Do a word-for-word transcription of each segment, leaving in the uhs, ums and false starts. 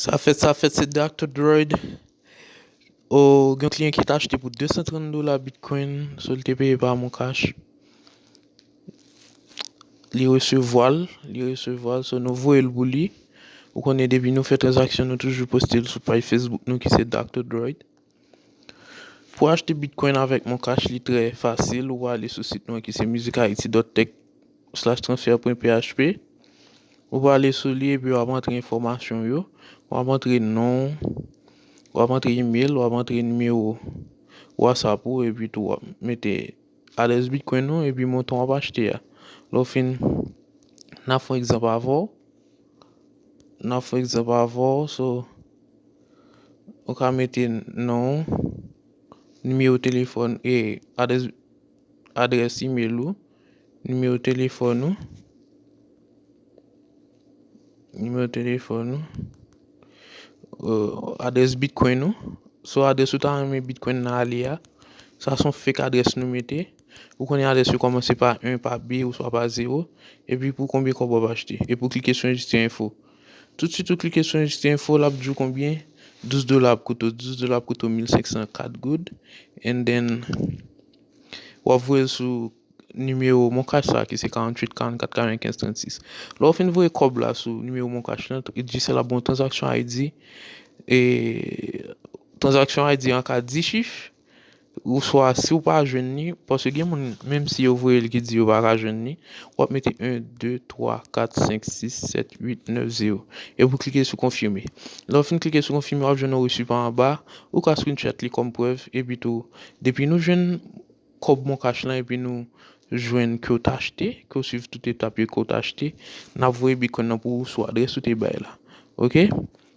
Sa fèt, sa fèt, se Doctor Droid. O, gen yon kliyan ki te achte pou de san trant dola Bitcoin, so li te peye pa Moncash. Li resevwa l, li resevwa l, so nou voye l pou li. Ou konnen depi nou fè tranzaksyon, nou toujou poste l sou paj Facebook nou ki se Doctor Droid. Pou achte Bitcoin avèk Moncash, li trè fasil. Ou ale sou sit nou ki se music haiti dot tech slash transfer point p h p. Ou prale sou li epi w ap antre enfòmasyon w yo. W ap antre non w, w ap antre email, w ap antre nimewo WhatsApp ou epi tou w ap mete adrès Bitcoin ou epi montan w ap achte a. Lè w fin, n ap fè yon egzanp avè w. N ap fè yon egzanp avè w, so ou ka mete non w, nimewo telefòn e adrès adrès email ou, nimewo telefòn ou, nimewo telefòn ou, euh, adrès Bitcoin ou. So adrès ou ta renmen Bitcoin nan ale a, sa se yon fake adrès nou mete. Ou konnen adrès yo kòmanse pa en, pa B, oswa pa zewo. Epi pou konbyen kòb w ap achte. Epi w klike sou enregistre enfo. Toutswit ou klike sou enregistre enfo, l ap di w konbyen, douz dola ap koute w, douz dola ap koute w mil senk san kat goud. And then, w ap voye l sou nimewo Moncash sa ki se karanntuit karannkat katrennkenz trannsis. Lè w fin voye kòb la sou nimewo Moncash lan, Digicel ap ba w tranzaksyon I D. E tranzaksyon I D an ka dis chif, oswa si w pa jwenn li, paske gen moun, menm si yo voye l ki di yo pa ka jwenn li, w ap mete en, de, twa, kat, senk, sis, sèt, uit, nèf, zewo. Epi w klike sou konfime. Lè w fin klike sou konfime, w ap jwenn yon resi pa anba, ou ka screenshot li kòm prèv, epi tou, depi nou jwenn kòb Moncash lan epi nou jwenn ke w t achte, ke w swiv tout etap yo ke w t achte, n ap voye Bitcoin nan pou ou sou adrès ou te bay la. Oke?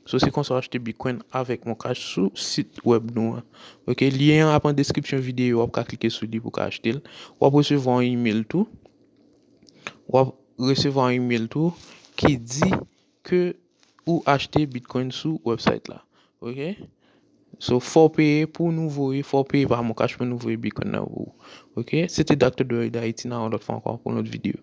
So, se konsa w achte Bitcoin avèk Moncash sou sit wèb nou an. Oke? Lyen an ap an deskripsyon videyo, w ap ka klike sou li pou w ka achte l. W ap resevwa yon email tou. W ap resevwa yon email tou ki di ke ou achte Bitcoin sou website la. Oke? So, fò w peye pou nou voye, fò w peye pa Moncash pou nou voye Bitcoin nan pou ou. Oke? Se te Doctor Droid Haiti, n a wè lòt fwa ankò pou yon lòt videyo.